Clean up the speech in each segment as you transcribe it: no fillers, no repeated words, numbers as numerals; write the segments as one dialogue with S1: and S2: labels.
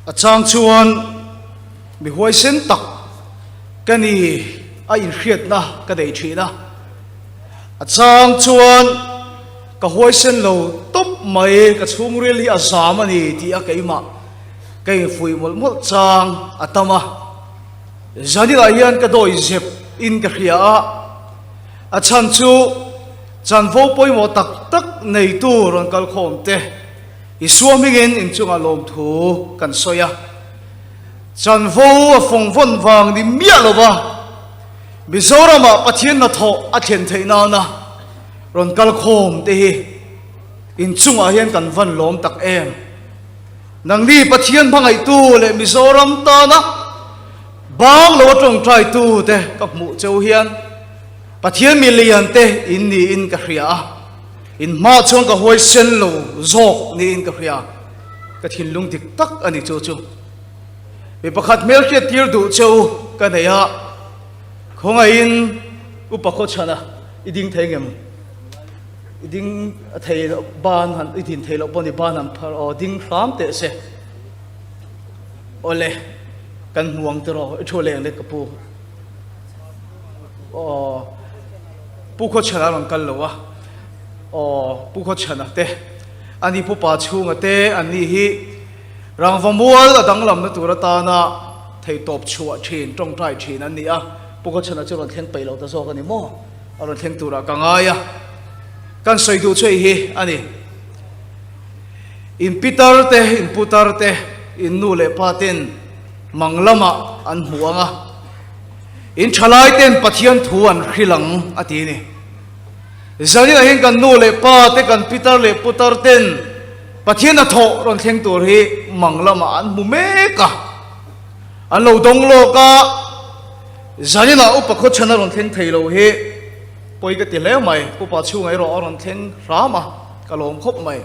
S1: A chang chuan mi huaisen tak ka ni a inhriatna ka nei thin a, a chang chuan ka huaisen lo tawp mai, ka chhungril hi a zam a ni tih a keimah ka infuih mawlh mawlh chang a tam a. Zaninah hian ka dawi zep in ka hria a, a chhan chu chanvo pawimawh tak tak neitu rawn kalkhawm te Isua hmingin inchungah lawmthu kan sawi a, chanvo a fawng vawn vang ni miah lova Mizoramah Pathian hnathawh a thlen theih nana rawn kalkhawm te hi inchungah hian kan van lawm tak em. Nangni Pathian hmangaihtu leh Mizoram tana bang lo a tawngtaitu te ka hmuh cheu hian Pathian milian te in niin ka hria a, in hma chuan ka huaisen lo zawk niin ka hria, ka thinlung dik tak a ni chu chu. Mi pakhat hmel hriat tir duh cheu ka nei a, khawngaihin upa khawchhana i ding thei ngem? I ding thei loh ban han i din thei loh pawh ni ban han phar aw ding hram teh se. Awle kan hmu ang tiraw i thu leng lek ka pu. Aw Pu Khawchhana a rawn kal lo a, aw Pu Khawchhana te ani Pu Pa chhunga te an ni hi rangva mual a danglamna tur atana theihtawp chhuah thin tawngtai thin an ni a, Pu Khawchhana chu rawn thleng peih lo ta zawk a ni maw? A rawn thleng turah ka ngai a, kan sawi duh chu hei hi a ni. In pitar te, in putar te, in nu leh pa ten mang lamah an hmu ang a, in thalai ten Pathian thu an hril ang a ti a ni. Zaninah hian kan nu leh pa te, kan pitar leh putar ten Pathian a thawh rawn thleng tur hi mang lamah an hmu mek a, an lo dawng lawk a. Zaninah upa khawchhan a rawn thleng thei lo hi pawi ka ti hle mai, upa chhungah erawh a rawn thleng hram a, ka lawm khawp mai.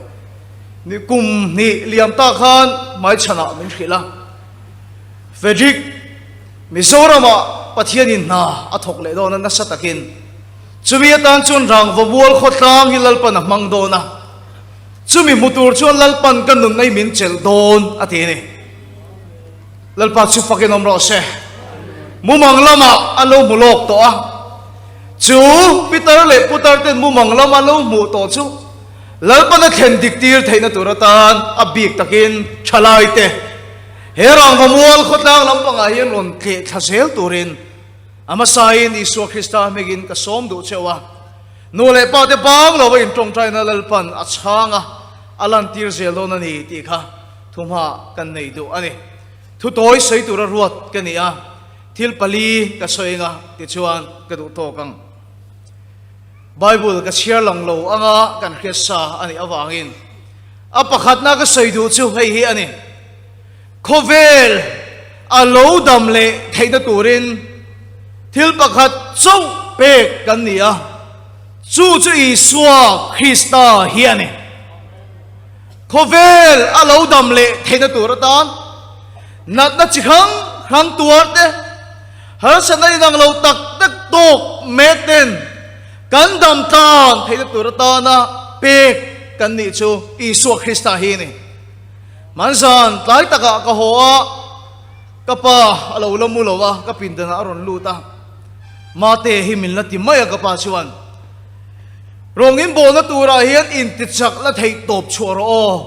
S1: Ni kum hnih liam ta khan hmaichhanah min hrilh a, Frederick, Mizoramah Pathianin hna a thawk leh dawn a nasa takin chumi atan chuan rangva mual khawtlang hi Lalpan a hmang dawn a, chumi hmu tur chuan Lalpan ka nunna hi min chelh dawn a ti a ni. Lalpa chu fakin awm rawh se. Mumang lamah a lo hmu lawk tawh a, chu Pitar leh Putar ten mumang lama lo hmuh tawh chu Lalpana thlen dik tir theihna tur atan a bik takin thalai te he rangva mual khawtlang lampangah hian rawn tleh thla zel turin a hmasain Isua Krista hmingin ka sawm duh cheu a. Nu leh pa te bang lova intawngtaina Lalpan a chhang a, a lantir zel dawn a ni tih kha Thumha kan nei duh a ni. Thu tawi sawi tura ruat ka ni a, thil pali ka sawi anga tichuan ka duh tawk ang. Bible ka chhiar lang lo anga kan hriat sa a nih avangin a pakhatna ka sawi duh chu hei hi a ni, Khawvel a lo dam leh theihna turin thil pakhat chauh pek kan ni a, chu chu Isua Krista hi a ni. Khawvel a lo dam leh theihna tur atan natna chi hrang hrang tuar te, harsatna inang lo tak tak tawk mek ten kan dam tlan theihna tur atana pek kan nih chu Isua Krista hi a ni. Hmanzan tlai takah ka haw a, ka pa a lo la mu lo a, ka pindanah a rawn lut a, Mate hi min la ti mai a ka pa chuan. Rawng in bawlna turah hian intichak la theih tawp chhuah rawh aw.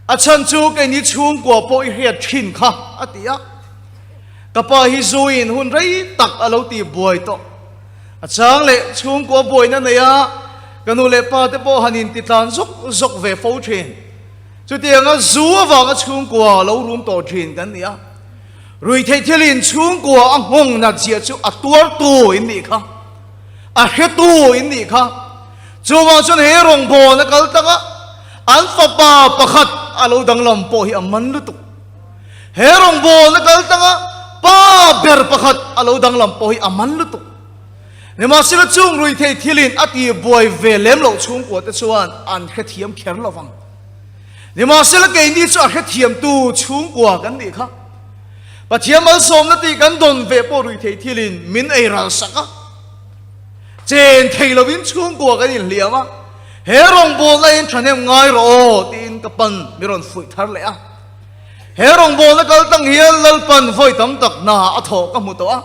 S1: A chhan chu keini chhungkua pawh i hriat thin kha, a ti a. Ka pa hi zuiin hun rei tak a lo ti buai tawh. A chang leh chhungkua buaina nei a, ka nu leh pa te pawh han intitlan zawk zawk ve fo thin. Chutianga zu avanga chhungkua lo rum tawh thin kan ni a. Ruihtheih thilin chhungkua a nghawng nat zia chu a tuartu in nih kha. A hretu in nih kha. Chuvang chuan he rawngbâwl a kal tak a, an fapa pakhat a lo danglam pawh hi a man lutuk. He rawngbâwl a kal tak a, pa ber pakhat a lo danglam pawh hi a man lutuk. Nimahsela chung ruihtheih thilin a tihbuai ve lem loh chhungkua te chuan an hrethiam kher lo vang. Nimahsela keini chu a hrethiamtu chhungkua kan nih kha. Pathian malsawmna tih kan dawn ve pawh ruihtheih thilin min ei ral sak a, chen thei lovin chhungkua kan inhliam a, he rawngbawlna in thahnem ngai rawh aw tiin ka pan mi rawn fuih thar leh a. He rawngbawlna kal tang hian Lalpan vawi tam tak hna a thawh ka hmu tawh a,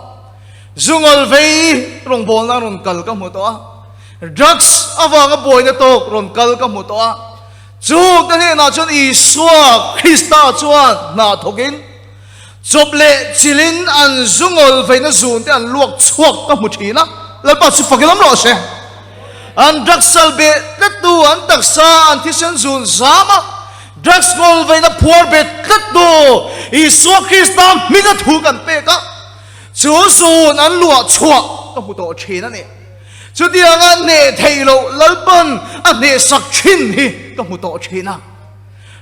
S1: zungal vei rawngbawlna rawn kal ka hmu tawh a, drugs avanga buaina tawk rawn kal ka hmu tawh a. Chungte hnenah chuan Isua Krista chuan hna thawkin chawp leh chilhin an zungawl veina zunte an luak chhuak ka hmu thin a, Lalpa chu fak ilawm rawh se. An drugs sal beh tlattu, an taksa, an thisen zun zam a, drugs ngawl veina phuar bet tlattu Isua Krista hminga thu kan pek a, chu zun an luah chhuah ka hmu tawh thin a ni. Chutianga hneh theih loh Lalpan a hnehsak thin hi ka hmu tawh thin a.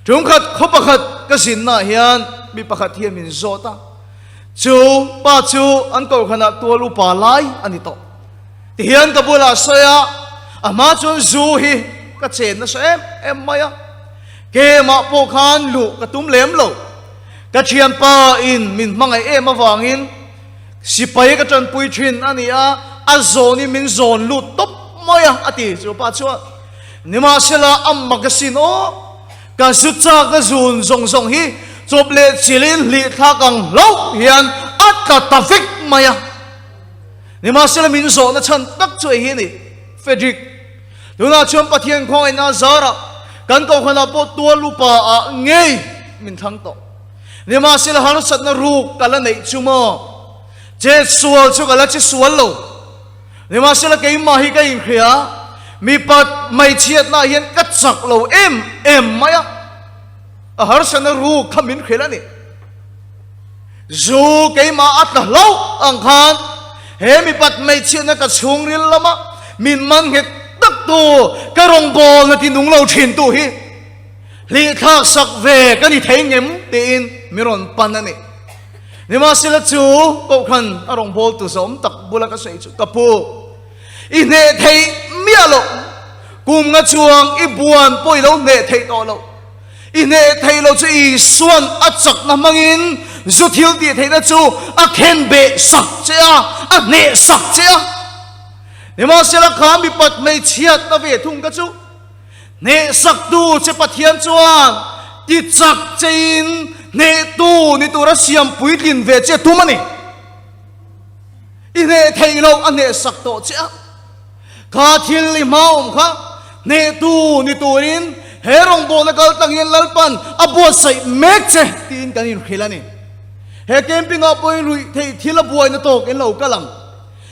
S1: Ṭumkhat khaw pakhat ka zinnaah hian mi pakhat hian min zawt a, chu pa chu an kohhranah tual upa lai a ni tawh. Tihian ka bulah sawi a, a hma chuan zu hi ka chen nasa em em mai a, kemah pawh khan luh ka tum lem lo. Ka thianpa in min hmangaih em avangin Sipai ka tanpui thin a ni a, a zawnin min zawn lut tawp mai a, a ti. Chu pa chuan, Nimahsela, a magazine aw, ka zu chak a zun zawng zawng hi chawp leh chilin hlih thlak ang hlauh hian a tla ta vek mai a. Nimahsela, min zawhna chhan tak chu hei hi a ni, Frederick, tunah chuan Pathian khawngaihna zarah kan kohhranah pawh tual upa ah ngei min thlang tawh. Nimahsela harsatna ruk ka la neih chu maw? Chet sual chu ka la che sual lo. Nimahsela keimah hi ka inhria, mipat hmeichhiatna ah hian ka chak lo em em mai a, a harsatna ruk kha min hrilh a ni. Zu keimah a tla hlauh ang khan he mipat hmeichhiatna ka chhungril lama min man nghet taktu ka rawngbawlna ti nung lo thintu hi Hlihthlak sak ve ka ni thei ngem tiin mi rawn pan a ni. Nimahsela chu Kohhran a rawn bawltu zawm tak bula ka sawi chu ka pu, I hneh theih miah loh, kum nga chuang i buan pawh i lo hneh theih tawh loh. I hneh theih loh chu Isuan a chakna hmangin zu thil tih theihna chu a khen beh sak che a, a hneh sak che a. Nimahsela kha mipat hmeichhiatna ve thung ka chu. Hnehsaktu che Pathian chuan ti chak chein hnehtu ni tura siam puitlin ve che tum a ni. I hneh theih loh a hnehsak tawh che a, kha thil i hmaawm kha hnehtu ni turin he rawngbawlna kal tlang hian Lalpan a buatsaih mek che tiin kan inhrilh a ni. He camping-ah pawhin ruih theih thil a buaina tawk in lo kal ang.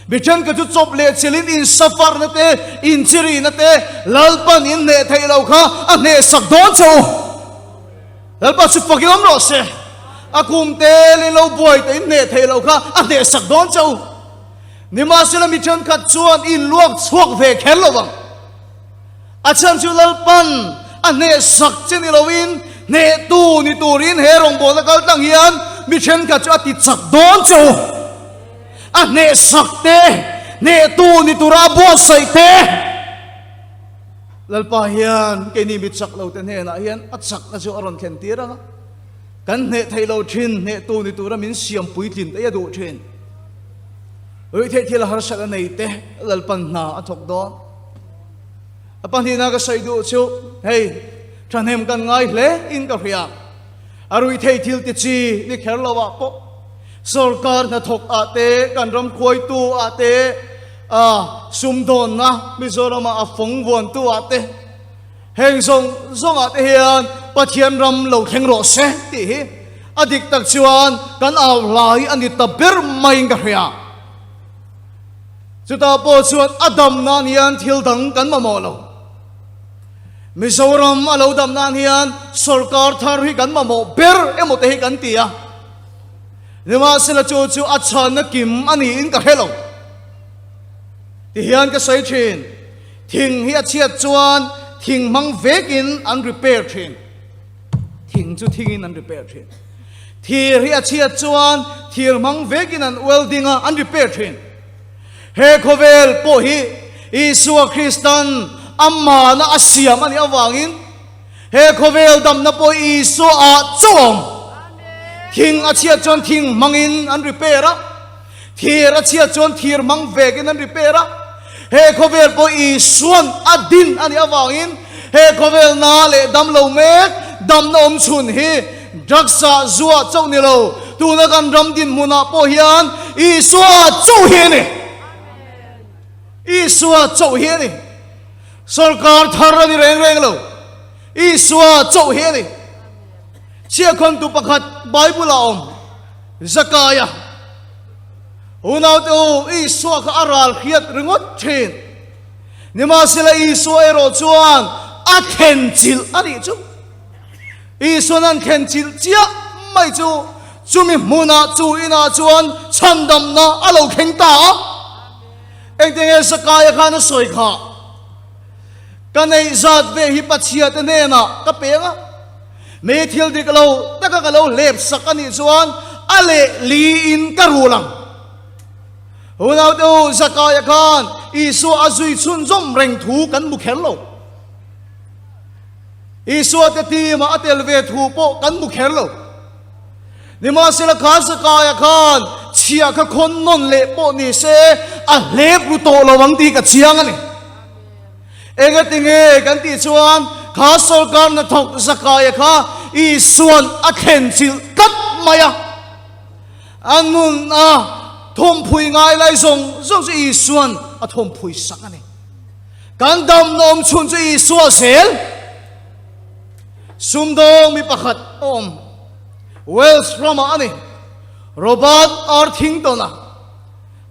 S1: Mi thenkhat chu chawp leh chilhin in safarna te, in chirihna te Lalpan in hneh theih lo kha a hnehsak dawn che u. Lalpa chu fakin awm rawh se. A kum telin lo buai tawh in hneh theih lo kha a hnehsak dawn che u. Nimahsela mi thenkhat chuan in luak chhuak ve kher lo vang. A chhan chu Lalpan a hnehsak che ni loin hnehtu ni turin he rawngbawlna kal tlang hian mi thenkhat chu a ti chak dawn che u. A hnehsak te, hnehtu ni tura a buatsaih te. Lalpa hian keini mi chak lo te hnenah hian a chakna chu a rawn thlen tir ang a, kan hneh theih lo thin, hnehtu ni tura min siam puitlin te hi a duh thin. Ruihtheih thil harsat a nei te Lalpan hna a thawk dawn. A pahnihna ka sawi duh chu hei thahnem kan ngai hle in ka hria. A ruihtheih thil ti chi ni kher lo ah pawh Sorkar hnathawk ah te, kan ram khuaitu ah te, a sumdawnna Mizoram ah a fawng vuantu ah te, heng zawng zawng ah te hian Pathian ram lo thleng rawh se tih hi a dik tak chuan kan au hla hi a ni ta ber maiin ka hria. Chutah pawh chuan a dam nan hian thil dang kan mamawh lo. Mizoram a lo dam nan hian sorkar thar hi kan mamawh ber emaw te hi kan ti a. Nimahsela chu chu a chhanna kim a niin ka hre lo. Tihian ka sawi thin, thing hi a chhiat chuan thing hmang vekin an repair thin. Thing chu thingin an repair thin. Thir hi a chhiat chuan thir hmang vekin an welding a, an repair thin. He khawvel pawh hi Isua Kristan amahna a siam a nih avangin, He khawvel damna pawh Isua ah chauh a awm. Thing a chhiat chuan thing hmangin an repair a, thir a chhiat chuan thir hmang vekin an repair a. He khawvel pawh Isuan a din a nih avangin he khawvel na leh dam lo mek damna awm chhun hi Drugs ah zuah chauh ni lo, tuna kan ram dinhmunah pawh hian Isua chauh hi a ni. Isua chauh hi a ni. Sorkar thar a ni reng reng lo. Isua chauh hi a ni. Chhiahkhawntu pakhat Bible ah awm, Zakaia. Unaute u, Isua kha a ral hriat ringawt thin. Nimahsela Isua erawh chuan a thlen chilh a nih chu. Isuan an thlen chilh chiah mai chu chumi hmunah chu inah chuan chhandamna a lo thleng ta a. Engtiang nge Zakaia khan a sawi kha? Ka neih zat ve hi Pathiate hnenah ka peng a, mi thil dik lo taka ka lo hlep sak a nih chuan a lehliin ka rul ang. Unaute u, Zakaia khan Isua a zui chhunzawm reng thu kan hmu kher lo. Isua te team-ah a tel ve thu pawh kan hmu kher lo. Nimahsela kha Zakaia khan chhia kha khawn nawn leh pawh ni se a hlep ru tawh lo ang tih ka chiang a ni. Engatinge kan tih chuan kha sawrkar hnathawk Zakaia kha Isua'n a thlen chilh tlat mai a. A nun a thawmphui ngai lai zawng zawng chu Isua'n a thawmphui sak a ni. Kan damna awm chhun chu Isua zel. Sumdawng mi pakhat a awm. Wales ramah a ni. Robert Arthington-a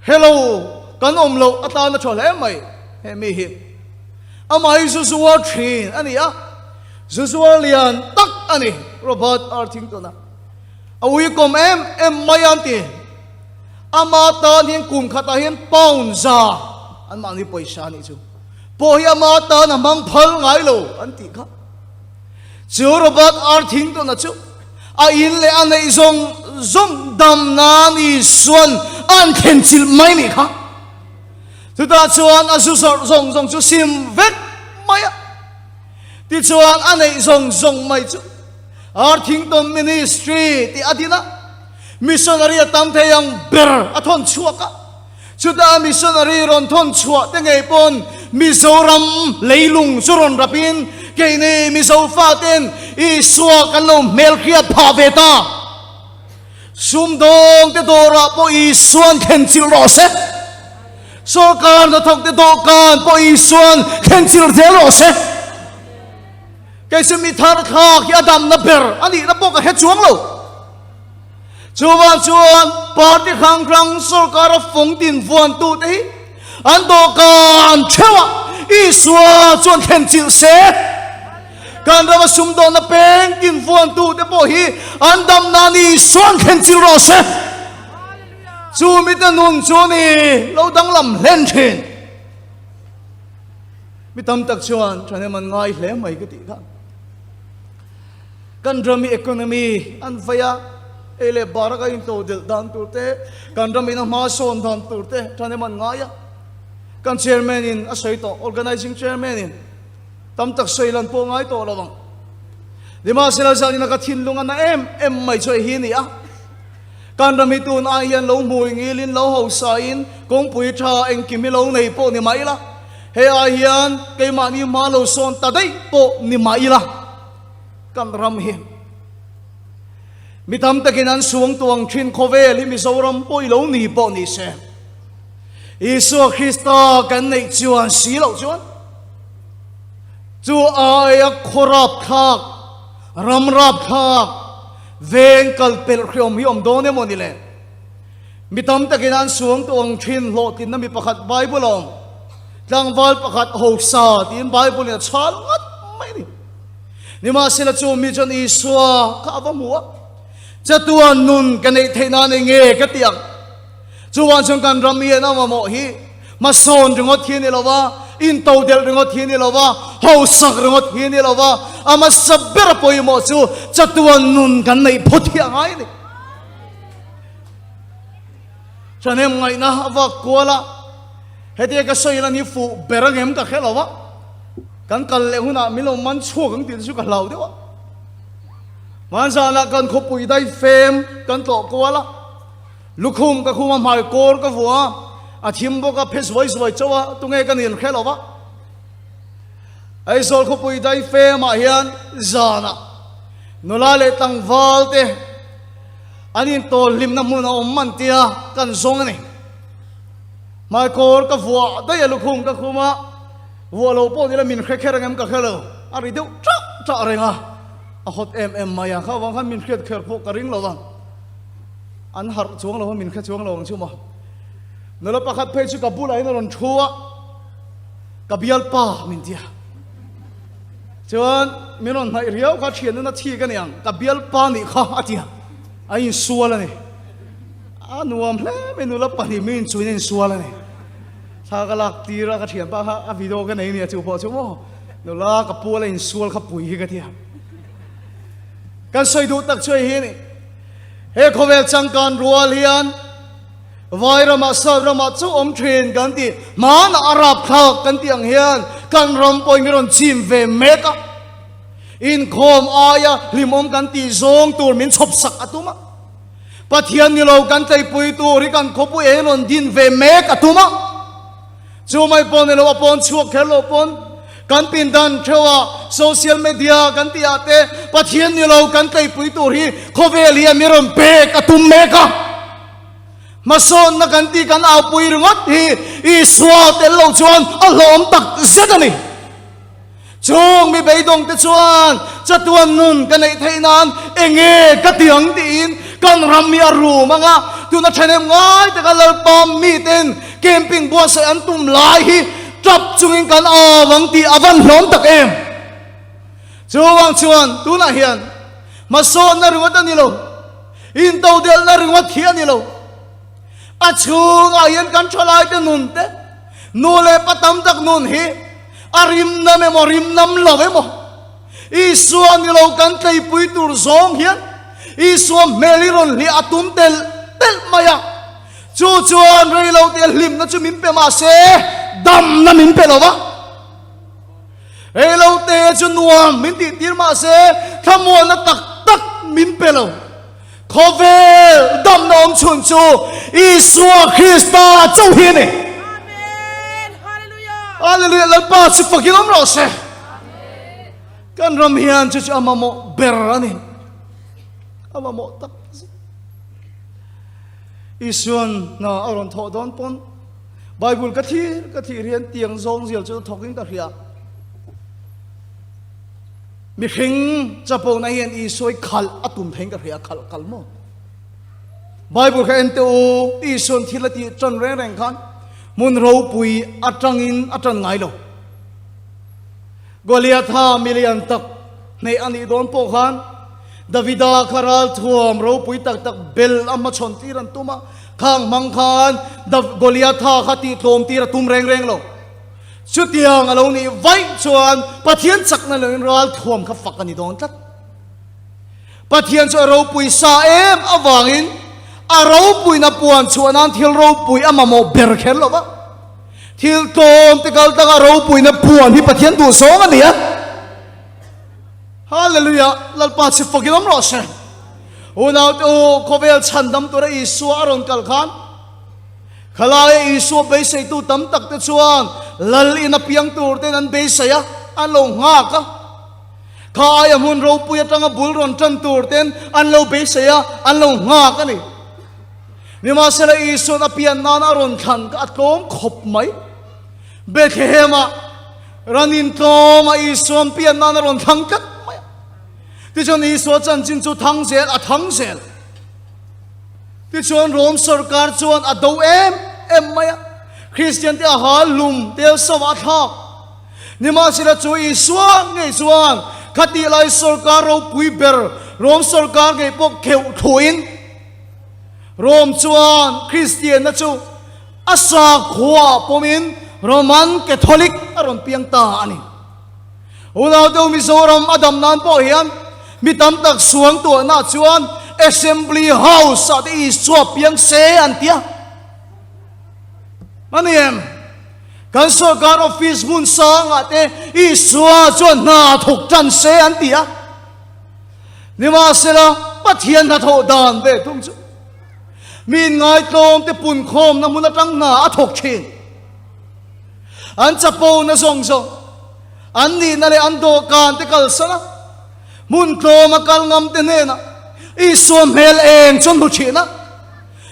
S1: Hello, kan awm loh atan a tha hle mai he mi hi. Amah hi zu zuar thin a ni a, zu zuar lian tak a ni Robert Arthington-a. A uikawm em em mai an ti. Ama tan hian kum khatah hian pound za anmahni pawisa a nih chu pawh hi ama tan a hmang phal ngai lo an tih kha. Chu Robert Arthington-a chu a in leh a neih zawng zawng dam nan Isuan an thlen chilh mai nih kha. Chutah chuan a zu zawrh zawng zawng chu sim vek mai a. Tichuan a neih zawng zawng mai chu Arthington Ministry tih a din a. Missionary a tam thei ang ber a thawn chhuak a, chutah missionary rawn thawn chhuah te ngei pawn Mizoram leilung chu rawn rapin keini Mizo faten Isua kan lo hmelhriat phah ve ta. Sumdawng te dawrah pawh Isuan thlen chilh rawh se. Sawrkar hnathawk te dawhkan pawh Isuan thlen chilh zel rawh se. Kei chu mi thar thlak hi a damna ber a nihna pawh ka hre chuang lo. Chuvang chuan party hrang hrang sorkara fawng din vuantute hi an dawhkan theuhah Isua chuan thlen chilh se. Kan rama sumdawnna peng din vuantute pawh hi an dam nan Isuan thlen chilh rawh se. Chu mite nun chu ni lo danglam hlen thin. Mi tam tak chuan thahnem an ngai hle mai ka tih kha. Kan ram i economy an vei a, ei leh bar a into delh dan tur te, kan ram in a hma sawn dan tur te thahnem an ngai a. Kan chairman in a sawi tawh, organizing chairman in tam tak sawi lan pawh ngai tawh lo ang. Nimahsela zan in a ka thinlung a na em em mai chu hei hi a ni a. Kan ram hi tun ai hian lo hmui ngilin lo hausain kawngpui tha engkim hi lo nei pawh ni mah ila, hei ai hian keimahni hma lo sawn ta daih pawh ni mah ila, kan ram hi mi tam takin an suang tuang thin khawvel hi Mizoram pawh i lo ni pawh ni se, Isua Krista kan neih chuan si loh chuan chu aia khaw rapthlak, ram rapthlak, Veng kal pelh hriawm hi awm dawn emaw ni le? Mi tam takin an suang tawh ang thin hlawhtlinna mi pakhat Bible a awm. Tlangval pakhat Hosa tiin Bible in a chhal ngat mai a ni. Nimahsela chu mi chuan Isua kha a va hmu a, Chatuan nun ka neih theih nan eng nge ka ti ang? Chuan chuan kan ram hian a mamawh hi hmasawn ringawt hi a ni lo va, intodelh ringawt hi a ni lo va, hausak ringawt hi a ni lo va, a hmasa ber a pawimawh chu chatuan nun kan neih phawt hi a ngai a ni. Thahnem ngaihna a vak kual a, hetia ka sawi lan hi fuh ber angem ka hre lo va, kan kal leh hunah min lo man chhuak ang tih te chu ka hlau deuh a. Hmanzanah kan khawpui daifem kan tlawh kual a. Lukhum ka khum a, hmai kawr ka vuah a, a thim bawk a, phe zuai zuai chauh a, tunge ka nin hre lo va. Aizawl khawpui daifemah hian zanah Nula leh tlangval te an intawl hlimna hmun a awm man tia kan zawng a ni. Hmaikawr ka vuah daih a lukhum ka khum a, vuah lo pawh nila min hre kher ang em ka hre lo, a ri deuh ṭah ṭah reng a, a hawt em em mai a, kha avang khan min hriat kher pawh ka ring lo va, an harh chuang lo a, min hre chuang lo ang chu maw. Nula pakhat phei chu ka bulah hian a rawn thu a, ka bialpa min ti a, chuan min rawn hnaih riau kha thian nuna thi ka ni ang, ka bialpa nih kha a ti a, a insual a ni. A nuam hle mai nula pahnih mi inchuin a insual a ni. Thla ka lak tir a ka thianpa kha a video ka nei nia chu pawh chu maw nula ka pual a insual kha pui hi ka ti a. Kan sawi duh tak chu hei hi a ni. He khawvel changkan rual hian vai ramah sap ramah chauh awm thin kan ti hmanah a rapthlak kan tih ang hian kan ram pawhin min rawn chim ve mek a. Inkhawm aia hlimawm kan tih zawng tur min chhawp sak a tum a. Pathian ni lo kan tleipui tur hi kan khawpui eng rawn din ve mek a tum a, chu mai pawh ni lo a pawn chhuak kher lo pawn kan pindan theuh a social media kan tih ah te Pathian ni lo kan tleipui tur hi khawvel hian mi rawn pek a tum mek a, hmasawnna kan tih kan aupui ringawt hi Isua tel lo chuan a hlawm tak zet a ni. Chung mi beidawng te chuan chatuan nun ka neih theih nan enge ka ti ang tiin kan ram hi a rum ang a, tuna ṭhahnem ngai taka Lalpa miten camping buatsaih an tum lai hi ṭap chungin kan au ang tih a van hlawm tak em? Chuvang chuan tunah hian hmasawnna ringawt a ni lo, intodelhna ringawt hi a ni lo. A chhungah hian kan ṭhalaite nun te, nu leh pa tam tak nun hi a rim nam emaw rim nam lo emaw Isua ni lo kan tleipui tur zawng hian Isua hmel hi rawn hliah a tum telh telh mai a, chu chuan rei lo te hlimna chu min pe mah se damna min pe lo va, rei lo te chu nuam min tih tir mah se thlamuanna tak tak min pe lo. Khawvel damna awm chhun chu Isua Krista chauh hi a ni.
S2: Amen. Hallelujah.
S1: Hallelujah. Lalpa chu fakin awm rawh se. Kan ram hian chu chu a mamawh ber a ni. A mamawh tak zet. Isuan hna a rawn thawh dawn pawn Bible ka thlir ka thlir hian tiang zawng zial chu thawkin ka hria. Mihring chapona hian Isua i khalh a tum theiin ka hria, khalh kal maw? Bible kha en teh u, Isua'n thil a tih ṭan reng reng khan hmun ropui aṭangin a ṭan ngai lo. Goliatha milian tak hneih a nih dawn pawh khan Davida kha ralthuam ropui tak tak bel a hmachhawn tir an tum a, khang hmang khan Goliatha kha tihtlawm tir a tum reng reng lo. Chutiang a lo nih vaih chuan Pathian chakna loin ral thuam kha fak a ni dawn tlat. Pathian chu a ropui sa em avangin a ropuina puan chhuah nan thil ropui a mamawh ber kher lo va. Thil tlawm te kal tanga ropuina puan hi Pathian duh zawng a ni a. Hallelujah! Lalpa chu fakin awm rawh se. Unaute u, khawvel chhandam tura Isua a rawn kal khan, Khalaia Isua beiseitu tam tak te chuan Lal in a piang tur ten an beisei a, an lo nghak a. Kha aia hmun ropui atanga bul rawn tan tur ten an lo beisei a, an lo nghak a ni. Nimahsela Isua'n a pian nana a rawn thlan kha a tlawm khawp mai. Bethlehem-ah ran in tlawm a Isua'n pian nana a rawn thlang tlat mai a. Tichuan Isua chanchin chu thang zel a thang zel. Tichuan Rom sorkar chuan a do em em mai a, Kristian te a hal hlum tel sova a thlak. Nimahsela chu Isua ngei chuan khatih lai sorkar ropui ber Rom sorkar ngei pawh kheuh thluin Rom chuan Kristianna chu a sakhua pawmin Roman Catholic a rawn piang ta a ni. Unau deuh Mizoram a dam nan pawh hian mi tam tak suang tuahna chuan Assembly House ah te Isua piang se an ti a. A ni em? Kan sorkar office hmun sangah te Isua chuan hna thawk tan se an ti a. Nimahsela Pathian hnathawh dan ve thung chu mi inngaitlawm te punkhawmna hmun atang hna a thawk thin. An chapo na zawng zawng, an nihna leh an dawhkan te kalsan a. Hmun tlawma kal ngam te hnenah Isua hmel eng chu an hmu thin a.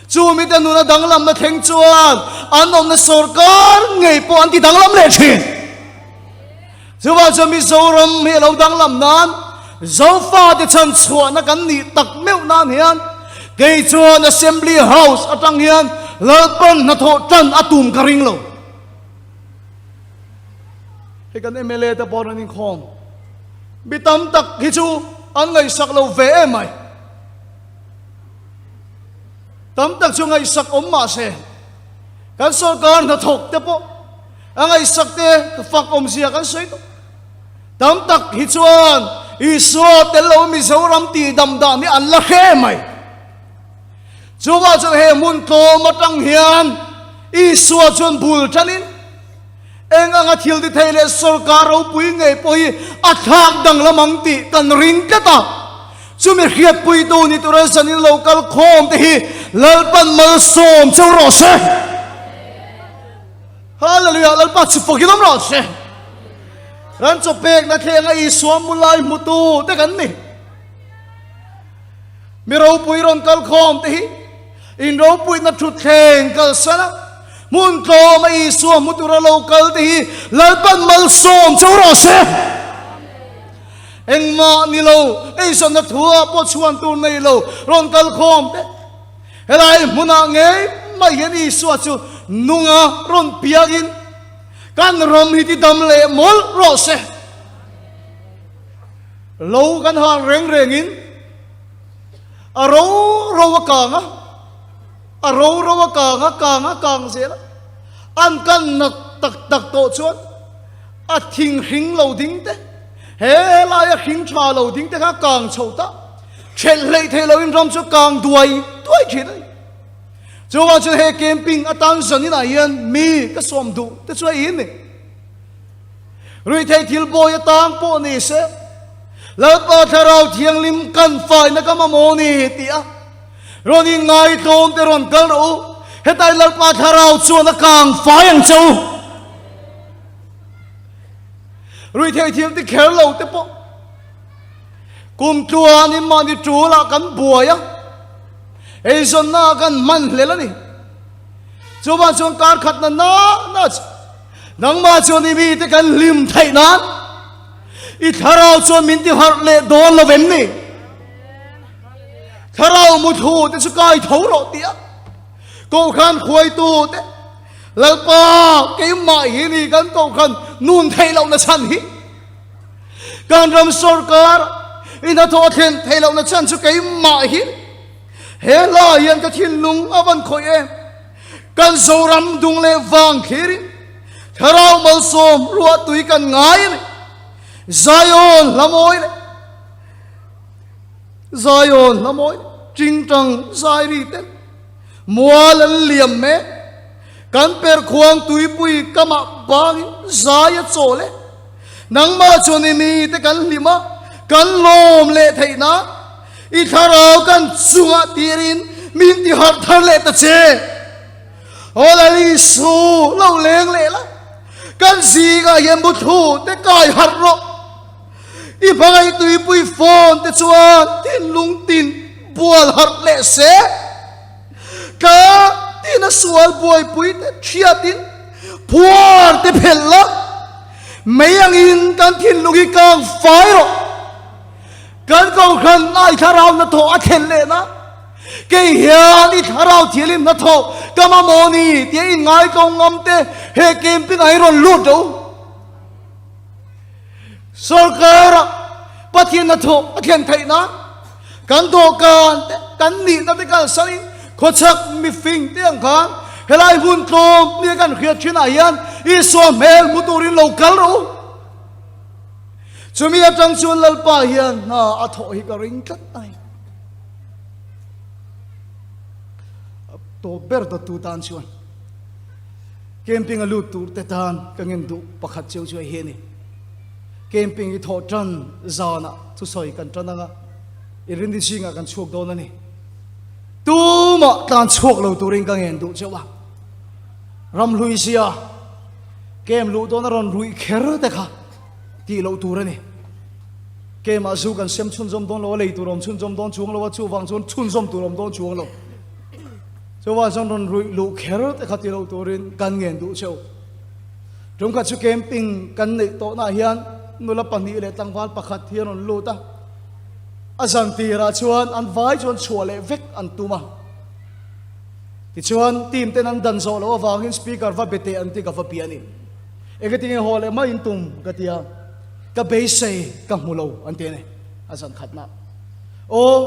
S1: Chu mite nuna danglamna thleng chuan an awmna sawrkar ngei pawh an ti danglam leh thin. Chuvang chuan Mizoram hi a lo danglam nan Zofate chhan chhuahna kan nih tak meuh nan hian kei chuan Assembly House atang hian Lalpan hnathawh tan a tum ka ring lo. Hei kan mla te pawh an inkhawm. Mi tam tak hi chu an ngaihsak lo ve em mai. Tam tak chu ngaihsak awm mah se kan sawrkar hnathawk te pawh A ngaihsak te ka fak awmzia kan sawi tawh. Tam tak hi chuan Isua tel lo Mizoram tih dam dan hi an la hre mai. Chuvah chuan he hmun tlawm atang hian Isua chuan bul tanin eng anga thil ti thei leh sawrkar ropui ngei pawh hi a thlak danglam ang tih kan ring tlat a. Chumi hriatpuitu ni tura zanin lo kal khawm te hi Lalpan malsawm cheu rawh se. Hallelujah, Lalpa chu fakin awm rawh se. Ran chaw pekna thlenga Isua mu lai hmutu te kan ni. Mi ropui rawn kal khawm te hi in ropuina thutthleng kalsan a, hmun tlawma Isua hmu tura lo kal te hi Lalpan malsawm cheu rawh se. Engmah ni lo, eizawnna thu ah pawh chhuan tur nei lo rawn kal khawm te. Helai hmunah ngei mai hian Isua chu nunga rawn piangin kan ram hi ti dam leh mawlh rawh se. Lo kan hal reng rengin a ro ro a kang a, a ro ro a kang a, kang a kang zel a, an kan nak tak tak tawh chuan a thing hring lo ding te, he laia hring tha lo ding te kha kang chho ta. Ṭhelh hleih theih loin ram chu kang duai duai ṭhin a ni. Chuvang chuan he camping atan zaninah hian mi ka sawm duh te chu a in ni. Ruihtheih thil bawi atang pawh ni se, Lalpa Thlarau Thianghlim kan faina ka mamawh ni ti a rawn inngaihtlawm te rawn kal rawh u. Hetai Lalpa Thlarau chuan a kang fai ang che u. Ruihtheih thil ti kher lo te pawh. Kum tluanin mahni ṭulah kan buai a, eizawnnaah kan hman hlel a ni. Chuvang chuan kar khatna na na chu nangmah chuan i mite kan hlim theih nan i thlarau chuan min ti harh leh dawn lo vem ni? Thlarau muthu te chu kai tho rawh tih a Kohhran hruaitu te Lalpa keimah hi ni kan Kohhran nun theih lohna chhan hi. Kan ram sawrkar i hnathawh a thlen theih lohna chhan chu keimah hi he hla hian ka thinlung a van khawih em. Kan Zoram dung leh vang thlirin thlarau malsawm ruahtui kan ngai a ni. Zion hla mawi leh Zion hla mawi leh tingtang zai ri ten mual an liam mek. Kan perkhuang tuipui kamah bangin zai a chawl e. Nangmah chuan i mite kan hlim a, kan lawm leh theih nan i thlarau kan chungah tirin min ti harh thar leh ta che. Aw Lal Isu, lo leng leh la, kan zingah hian muthu te kai harh rawh. I hmangaih tuipui phone te chuan thinlung tin bual harh leh se. Ka tina sual buaipui te thiatin phuar te phelh la, mei angin kan thinlung hi kang fai rawh. Kan kohhran a i thlarau hnathawh a thlen leh na, kei hian i thlarau thianghlim hnathawh ka mamawh ni tia inngaitawng ngam te he camping ah hi rawn lut ro. Sawrkara Pathian hnathawh a thlen theih nan kan dawhkan te, kan nihna te kalsanin khawchhak mifing te ang khan helai hmun tlawm nia kan hriat thinah hian Isua hmel hmu turin lo kal rawh u. Chumi atang chuan Lalpa hian hna a thawh hi ka ring tlat a ni. Tawp ber dawttu tan chuan camping a lut tur te tan ka ngen duh pakhat cheu chu hei hi a ni. Camping i thawh tan zanah thusawi kan tan anga i rindi zingah kan chhuak dawn a ni. Tumah tlan chhuak lo turin ka ngen duh cheuh a. Ramhlui zia camp luh dawn a rawn ruih kher te kha tih loh tur a ni. Keimah zu kan sem chhunzawm dawn lo a, lei tur awm chhunzawm dawn chuang lo a, chuvang chuan chhunzawm tur awm dawn chuang lo. Chuvang chuan rawn ruih luh kher te kha ti lo turin kan ngen duh cheu. Tumkhat chu camping kan neih tawhnaah hian nula pahnih leh tlangval pakhat hi an rawn lut a, a zan tirah chuan an vai chuan chhuah leh vek an tum a. Tichuan team ten an dan zawh loh avangin speaker va be teh an ti ka va bia a ni. Engati nge haw leh mai in tum ka ti a, ka beisei ka hmu lo an ti a ni a zan khatna. Aw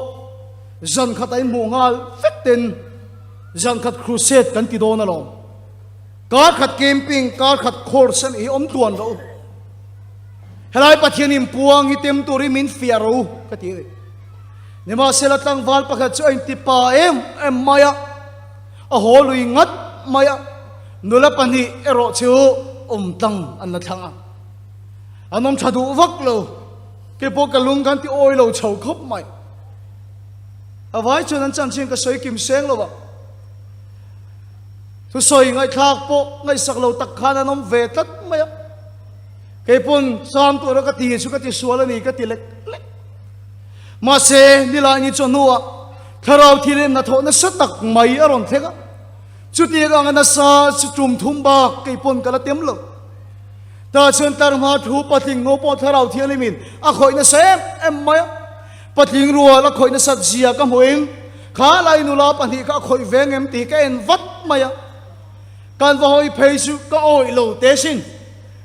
S1: zan khat a inhmuh nghal vek ten zan khat crusade kan ti dawn alawm. Kar khat camping, kar khat course a nih hi awm tluan rawh u. Helai Pathian inpuang hi tem turin min fiah rawh u ka ti a ni. Nimahsela tlangval pakhat chu a inti pa em em mai a, a haw lui ngat mai a, nula pahnih erawh chu awm tlang an la thlang a. An awm tha duh vak lo, kei pawh ka lung khan ti awi lo chho khawp mai. A vai chuan an chanchin ka sawi kim seng lo a, thusawi ngaihthlak pawh ngaihsak lo tak khan an awm ve tlat mai a, kei pawn cham tura ka ti chu ka ti sual a ni ka ti lek lek. Mahse, Nilaini chawhnuah thlarau thil in hnathawh nasa tak mai a rawn thleng a, chutiang anga nasa chu tum thum bak kei pawn ka la tem lo. Tah chuan tarhma thu patling ngo pawh thlarau thianghlimin a khawih nasa em em mai a, patling rual a khawih nasat zia ka hmuhin kha lai nula pahnih kha a khawih ve ngem tih ka en vat mai a, kan va hawi phei chu ka awih lo te sin.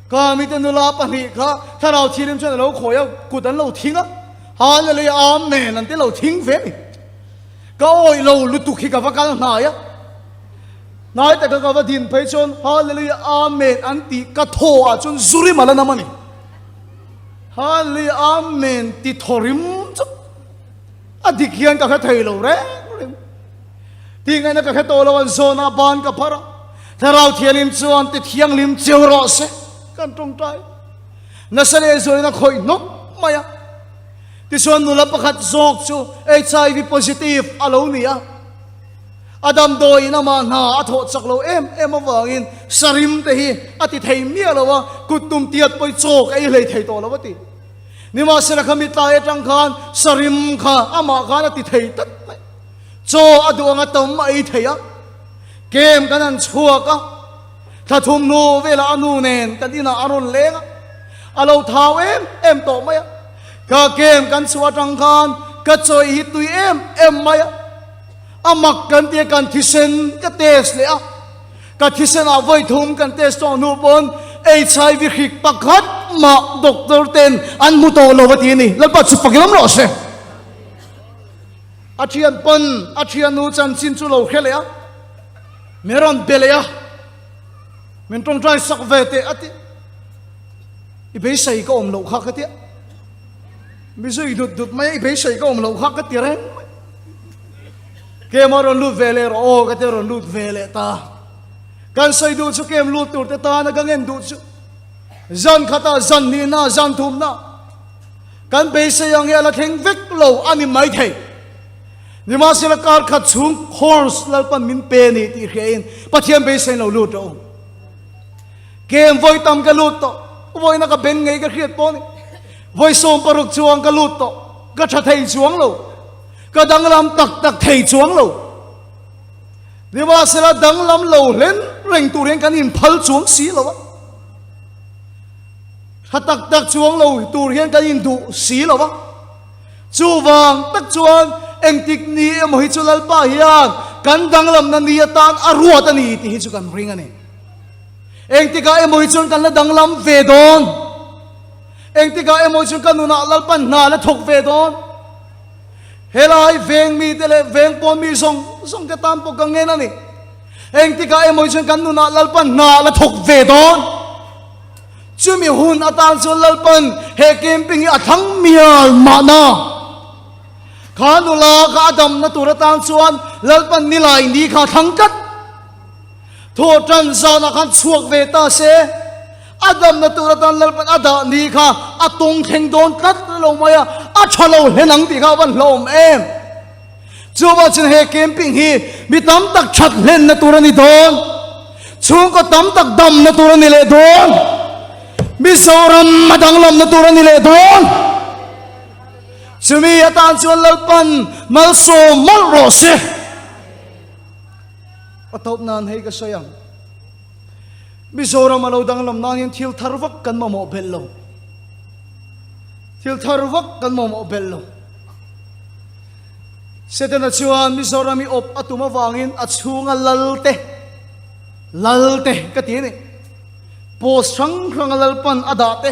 S1: Ka mite nula pahnih kha thlarau thianghlim chuan a lo khawi a, kut an lo thing a, Hallelujah, Amen an ti lo thing ve ni. Ka awih lo lutuk hi ka va kal hnai a, hnai taka ka va din phei chuan Hallelujah, Amen an tih ka thaw ah chuan zurim a la nam a ni. Hallelujah, Amen ti thaw rim chu a dik hian ka hre thei lo reng reng. Tih ngaihna ka hre tawh lo, an zawnah ban ka phar a, Thlarau Thianghlim chuan ti thianghlim cheu rawh se kan tawngtai. Nasa leh zualin a khawih hnawk mai a. Tichuan nula pakhat zawk chu HIV positive a lo ni a. A damdawiin amah hna a thawh chak lo em em avangin sarim te hi a ti thei miah lo a, kut tum tiat pawi chaw ka ei hlei thei tawh lo a ti. Nimahsela khami tlai atang khan sarim kha amah khan a ti thei tlat mai. Chaw a duh anga tam a ei thei a, kem kan han chhuak a, thla thum hnu velah a nu nen kan inah a rawn leng a, a lo thau em em tawh mai a, ka kem kan chhuah atang khan ka chawi hi tui em em mai a, a mak kan tia kan thisen ka test leh a, ka thisen ah vawi thum kan test tawh hnu pawn HIV hrik pakhat mah doctor ten an hmu tawh lo a ti a ni, Lalpa chu fak lam rawh se. A thian pawn a thiannu chanchin chu lo hre leh a, min rawn be leh a, min tawngtai sak ve teh a ti. I beisei ka awm loh kha ka tia. Mi zui dut dut mai a, i beisei ka awm loh kha ka ti reng mai. Kem a rawn lut ve leh rawh aw ka tia rawn lut ve leh ta. Kan sawi duh chu kem lut tur te tana ka ngen duh chu. Zan khatah zan hnihna zan thumna. Kan beisei ang hi a la thleng vek lo a ni maithei. Nimahsela kar khat chhung course Lalpan min pe ni tih hriain Pathian beisei lo lut rawh u. Kem vawi tam ka lut tawh, vawiina ka beng ngei ka hriat pawh ni. Vawi 60 chuang ka lut tawh, ka tha thei chuang lo, ka danglam tak tak thei chuang lo. Nimahsela danglam lo hlen reng tur hian kan inphal chuang si lo a. Tha tak tak chuang lo tur hian kan induh si lo va. Chuvang tak chuan engtik ni emaw hi chu Lalpa hian kan danglamna ni atan a ruat a ni tih hi chu kan ring a ni. Engtikah emaw hi chuan kan la danglam ve dawn. Engtikah emaw hi chuan kan nunah Lalpan hna la thawk ve dawn. Helai veng mite leh veng pawn mi zawng zawng te tan pawh ka ngen a ni. Engtikah emaw hi chuan kan nunah Lalpan hna la thawk ve dawn. Chumi hun atan chuan Lalpan he camping hi a thlang mial mahna. Kha nula kha a damna tur atan chuan Lalpan nilai ni kha a thlang tlat. Thaw tan zanah khan chhuak ve ta se, a damna tur atan Lalpan a dah ni kha a tawng thleng dawn tlat lo mai a, a tha lo hlen ang tih kha a van hlauhawm em. Chuvang chuan he camping hi mi tam tak that hlenna tur a ni dawn, chhungkaw tam tak damna tur a ni leh dawn, Mizoram a danglamna tur a ni leh dawn. Chumi atan chuan Lalpan malsawm mawlh rawh se. A tawp nan hei ka sawi ang. Mizoram a lo danglam nan hian thil thar vak kan mamawh belh lo. Thil thar vak kan mamawh belh lo. Setana chuan Mizoram i awp a tum avangin a chhunga lal te, lal te ka ti a ni, post hrang hranga lalpan a dah te,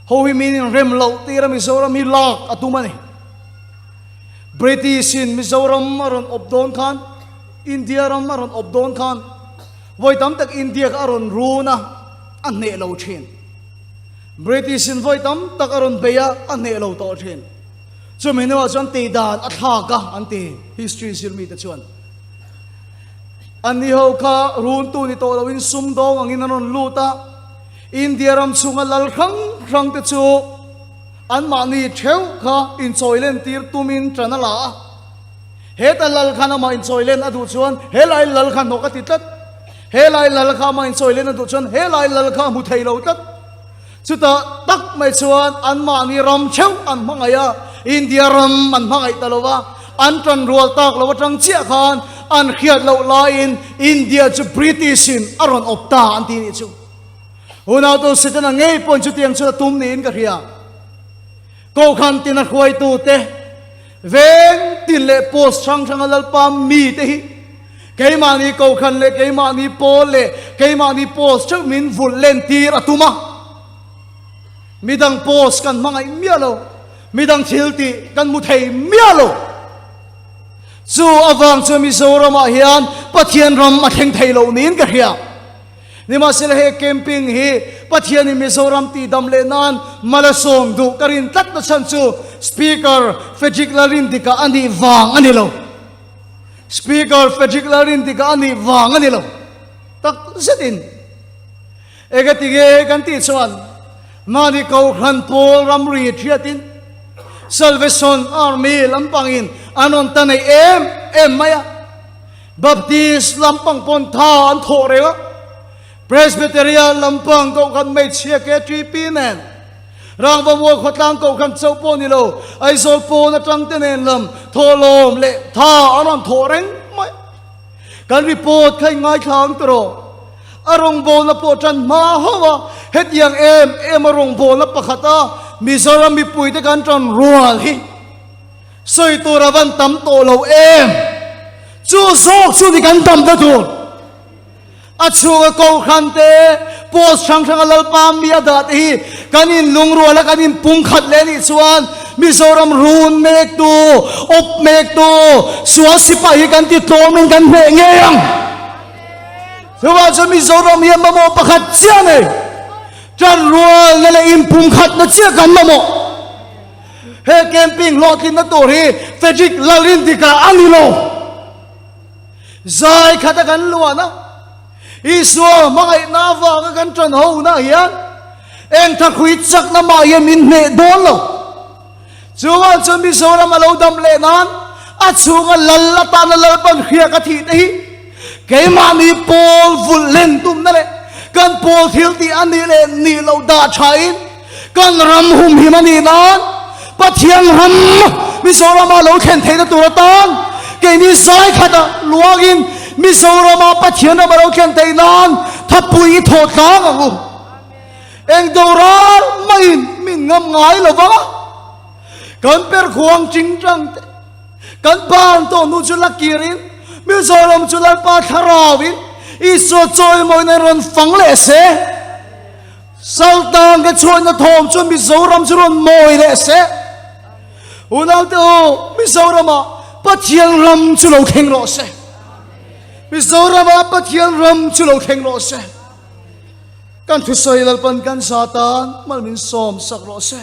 S1: ho hi min inrem loh tira Mizoram hi lak a tum a ni. British in Mizoram a rawn awp dawn khan, India ram a rawn awp dawn khan vawi tam tak India kha a rawn run a, a hneh lo thin. British in vawi tam tak a rawn bei a, a hneh lo tawh thin. Chumi hnuah chuan tei dan a thlak a an ti history zirmite chuan. Anni ho kha runtu ni tawh loin sumdawng angin an rawn lut a, India ram chhunga lal hrang hrang te chu anmahni theuh kha inchawi len tir tumin ṭan a la a. Heta lal khan amah inchawi len a duh chuan helai lal kha hnawk a ti tlat. Helai lal kha amah inchawi len a duh chuan helai lal kha a hmu thei lo tlat. Chutah tak mai chuan anmahni ram theuh an hmangaih a, India ram an hmangaih ta lo va, an ṭan rual tak lo aṭang chiah khan an hriat loh laiin India chu British-in a rawn awp ta an ti nih chu. Unautu Setana ngei pawhin chutiang chu a tum niin ka hria. Kohhran tina hruaitute, veng tin leh post hrang hranga Lalpa mite hi keimahni kohhran leh keimahni pawl leh keimahni post theuh min vulh len tir a tum a. Midang post kan hmangaih miah lo, midang thil tih kan hmu thei miah lo. Chu avang chuan Mizoramah hian Pathian ram a thleng thei lo niin ka hria. Nimahsela he camping hi Pathianin Mizoram tihdam leh nan mal a sawm duh ka rin tlat na chhan chu Speaker Frederick Lalrindika a nih vang a ni lo. Speaker Frederick Lalrindika a nih vang a ni lo. Tak zetin engatinge kan tih chuan mahni Kohhran pawl ramri thiatin Salvation Army lampangin an rawn ta nei em em mai a. Baptist lampang pawn tha an thawh reng a, Presbyterian lampang kohhran hmeichhia KTP nen, Rangvamual khawtlang kohhran chauh pawh ni lo, Aizawl pawn atang te nen lam thawhlawm leh tha an rawn thawh reng mai. Kan report kha i ngaithla ang tawh. A rawngbawlna pawh tan hma hauh a, hetiang em em a rawngbawlna pakhat a Mizoram mipuite kan tan rual hi. Sawi tur a van tam tawh lo em? Chu zawk chu ni kan damna tur. A chhunga Kohhran te, post hrang hranga Lalpa mi a dah te hi kan inlungrual a, kan inpumkhat leh anih chuan Mizoram run mektu, awp mektu, sual sipai hi kan ti tlawmin kan hneh ngei ang. Chuvang chuan Mizoram hian mamawh pakhat chiah nei, ṭanrualna leh inpumkhatna chiah kan mamawh. He camping hlawhtlinna tur hi Frederick Lalrindika a ni lo. Zai khata kan luan a, Isua hmangaihna avanga kan ṭan hona hian eng thahrui chakna mah hian min hneh dawn lo. Chuvang chuan Mizoram a lo dam leh nan a chhunga lal atana Lalpan hriak a thih te hi keimahni pawl vulh len tumna leh kan pawl thil tih a nih leh nih loh dah thain Kan ram humhim a nih nan Pathian ram Mizorama lo thlen theihna tur atan keini zai khatah luangin Mizorama Pathian ram a lo thlen theih nan thapui i thawh tlang ang u. Eng do ral maiin min ngam ngai lo vang a, kan perkhuang chingchang te, kan ban tawh hnu chu la kirin Mizoram chu Lalpa thlarauin Isua chawimawina rawn fang leh se. Saltang ka chhuahna thawm chuan Mizoram chu rawn mawi leh se. Unaute u, Mizoramah Pathian ram chu lo thleng rawh se. Mizoramah Pathian ram chu lo thleng rawh se. Kan thusawi Lalpan kan za tan mal min sawm sak rawh se.